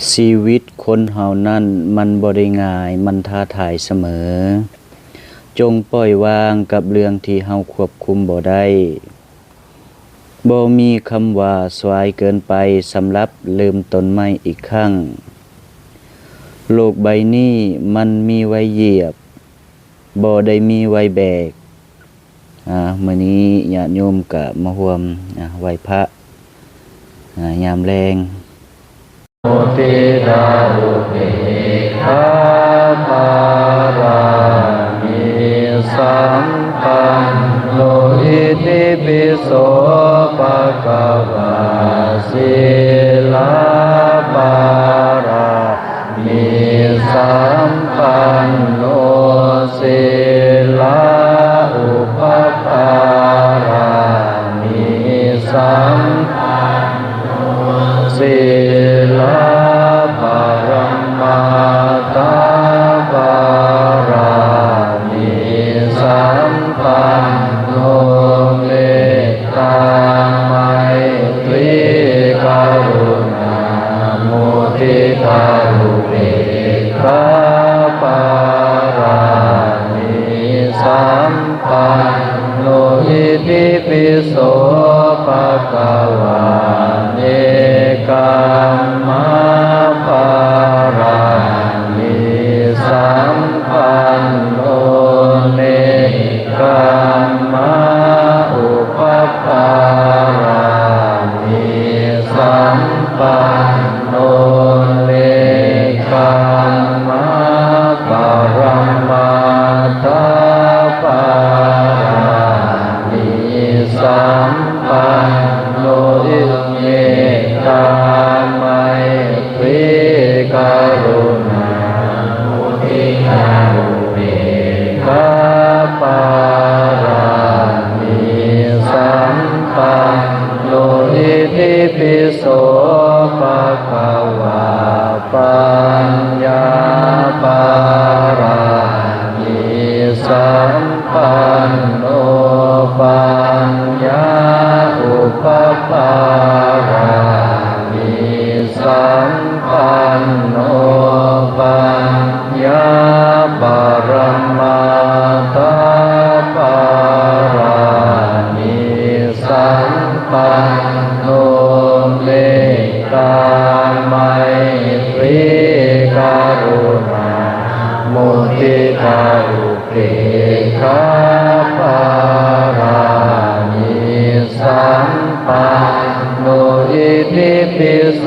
ຊີວິດຄົນເຮົານັ້ນມັນບໍ່ໄດ້ງ່າຍ, ມັນທ້າທາຍສະເໝີ. ຈົ່ງປ່ອຍວາງກັບເລື່ອງທີ່ເຮົາຄວບຄຸມບໍ່ໄດ້. ບໍ່ມີຄຳວ່າສວາຍເກີນໄປສຳລັບເລີ່ມຕົ້ນໃໝ່ອີກຄັ້ງ. ໂລກໃບນີ້ມັນມີໄວ້ຢຽບ, ບໍ່ໄດ້ມີໄວ້ແບກ. ອາ ມື້ນີ້ຍາດໂຍມກະມາຮ່ວມ ອາ ໄຫວ້ພະ ອາ ຍາມແລງ. ມຸທິຕາອຸເບກຂາປາລາມີສຳປັນໂນ ອິຕິປິໂສພະຄະວາ ສີລາປາລາ ມີສຳປັນໂນ ສີລາອຸປະປາລາມີສຳປັນໂນ ສີລາປະລະມັດຖະປາລາມີສຳປັນໂນ ເມ ຕາ ໄມຕີ ກະລຸນາ ມຸທິຕາ ອຸເບກຂາປາລາມີສຳປັນໂນ ອິຕິປິໂສພະຄະວາ ເນກຂມມາປາລາມີສຳປັນໂນ ເນກຂມມາອຸປະປາລາມີສຳປັນໂນ ເນກຂມມາປະລະມັດຖະປາລາມີສຳປັນໂນ ເມຕຕາໄມຕີກະລຸນາ ມຸທິຕາອຸເບກຂາປາລາມີສຳປັນໂນ ອິຕິປິໂສພະຄະວາ ປັນຍາປາລາມີສຳປັນໂນ ປັນຍາອຸປະປາລາມີ ສຳປັນໂນ ປັນຍາປະລະມັດຖະປາລາມີ ສຳປັນໂນ ເມດຕາໄມຕີກະລຸນາ ມຸທິຕາອຸເບກຂາປາລາມີ ສຳປັນໂນ ອິຕິປິໂສ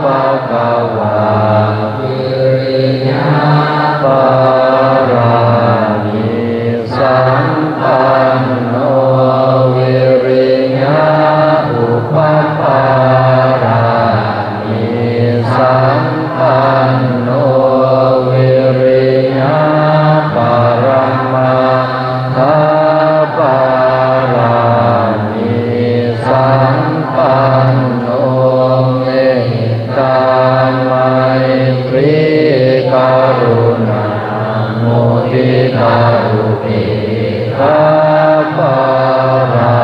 ພະຄະວາ ວິລິຍະປາລາມີ ສຳປັນໂນ ວິລິຍະອຸປະປາລາມີ ສຳປັນໂນ ວິລິຍະປະລະມັດຖະປາລາມີ ສຳປັນໂນ ເມດຕາໄມຕີກະລຸນາ ມຸທິຕາອຸເບກຂາປາລາ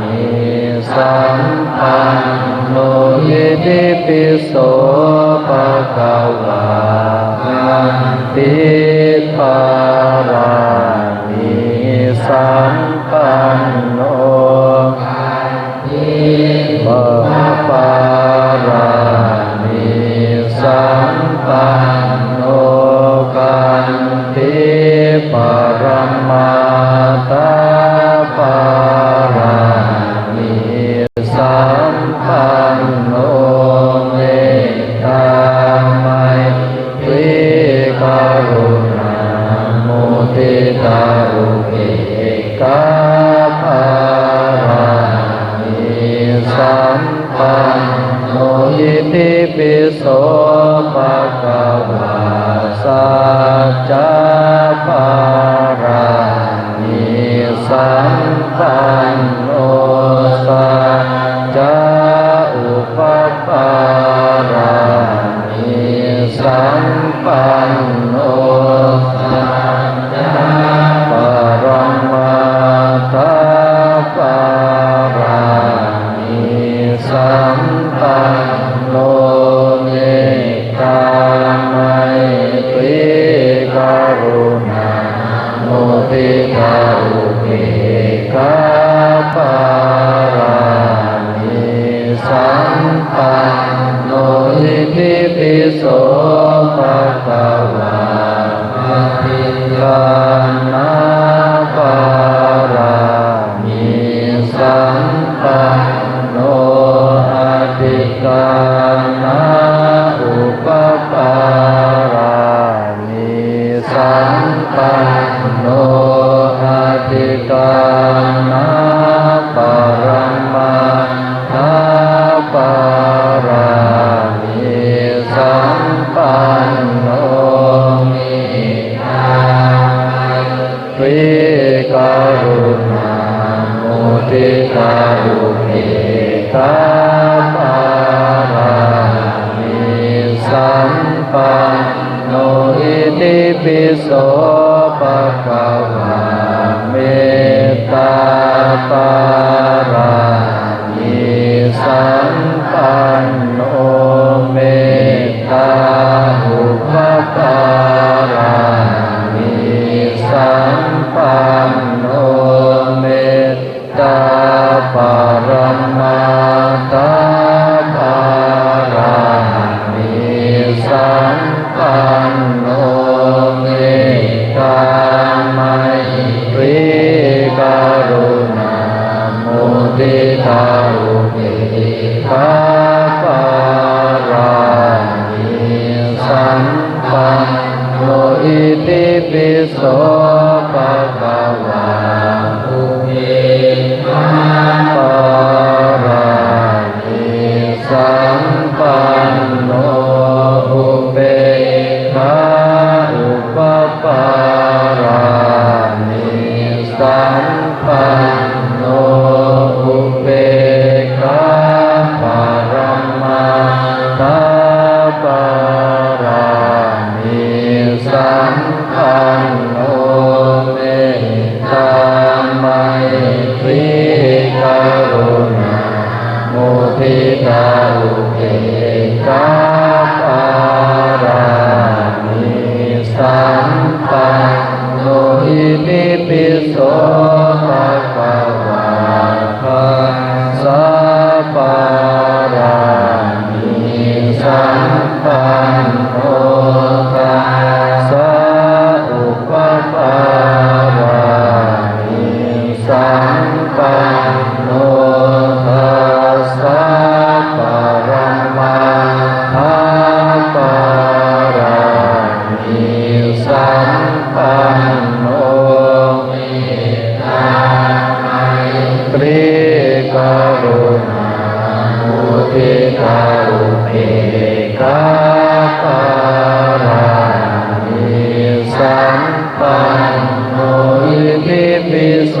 ມີ ສຳປັນໂນ ອິຕິປິໂສພະຄະວາ ຂັນຕິປາລາມີ ສຳປັນໂນ ປະປາລາມີສຳປັນໂນ ຂັນຕິປະລະມັດຖະປາລາມີສຳປັນໂນ ເມດຕາໄມ ຕີກະລຸນາ ມຸທິຕາອຸເບກຂາປາລາມີ ສຳປັນໂນ ອິຕິປິໂສພະຄະວາ ສັດຈະປາລາມີ ສຳປັນໂນ ສັດຈະອຸປະປາລາມີ ສຳປັນໂນ ສັດຈະປະລະມັດຖະປາລາມີ ສຳປັນໂນ ເມ ໂສ ພະຄະວາ ອະທິການະ ປາຣະມີ ສຳປັນໂນ ອະທິການະ ອຸປະປາຣະມີ ສຳປັນໂນ ອະທິການະ ປະຣະມັດຖະ ປາຣະມີ ສຳປັນໂນ ເມດຕາ ໄມ ຕີ ກະລຸນາ ມຸທິຕາ ອຸເບກຂາ ປາຣະມີ ສຳປັນໂນ ອິຕິປິໂສ ພະຄະວາ ເມດຕາ ປາຣະມີ ສຳປັນໂນ ເມດຕາ ອຸປະປາຣະມີ ສຳປັນໂນ ເມດຕາ ປາຣະມັດຖະ ປາຣະມີ ສຳປັນໂນ ເມດຕາ ໄມຕີ ກະລຸນາ ມຸທິຕາ ອຸເບກຂາ ປາຣະມີ ສຳປັນໂນ ອິຕິປິໂສ ພະຄະວາ ອຸເບກຂາ ປາຣະມີ ສຳປັນໂນ ອຸເບກຂາ ອຸປະປາຣະມີ ສຳປັນໂນ ອຸເບກຂາ ປະຣະມັດຖະ ປາຣະມີ ສຳປັນໂນ ເມດຕາ ໄມຕີ ກະລຸນາ ມຸທິຕາ ອຸເບກຂາ ປາຣະມີ ສຳປັນໂນ ອິຕິປິໂສ ພະຄະວາ ທັດສະ ປາຣະມີ ສຳປັນໂນ ທັດສະ ອຸປະປາຣະມີ ສຳປັນໂນ ທັດສະ ປະຣະມັດຖະ ປາຣະມີ ສຳປັນໂນ ເມດຕາ ໄມຕີ ກະລຸນາ ມຸທິຕາ ອຸເບກຂາ ປາຣະມີ ສຳປັນໂນ ອິຕິປິໂສ